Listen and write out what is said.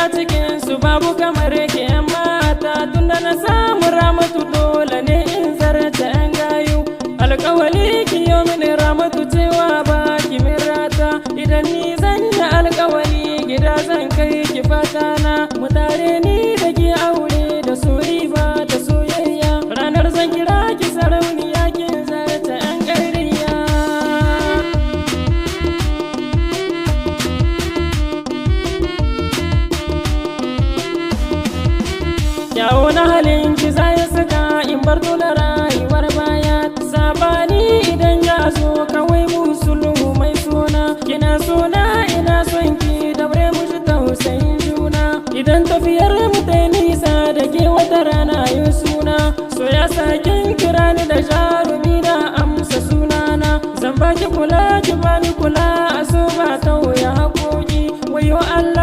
a cikin su babu kamar ke yan mata. Tunda na samu Ramatu, dole ne in zarta yan gayu. Alkawali ki yo mini, Ramatu, cewa ba ki min rata. Idan ni zan yi alkawali, gida zan kai ki. Fata na mu tare ni da ki, aure da sori ba ta soyayya. Ranar zan kira ki sarauniya, kin zarta yan ƙarriya. Kyawu na halin ki za ya saka in bar dole rayuwar baya. Sabani idan ya zo, kawai musulmu mai suna. Kina suna, ina son ki, daure mu ji tausayin juna. Idan tafiyar mu ta yi nisa da ke, wata rana yin suna. So ya sakin kira ni da jarumi, na amsa sunana. Zan baki kula, ki bani kula, a so ba ta wuya haƙoƙi. Wayo Allah.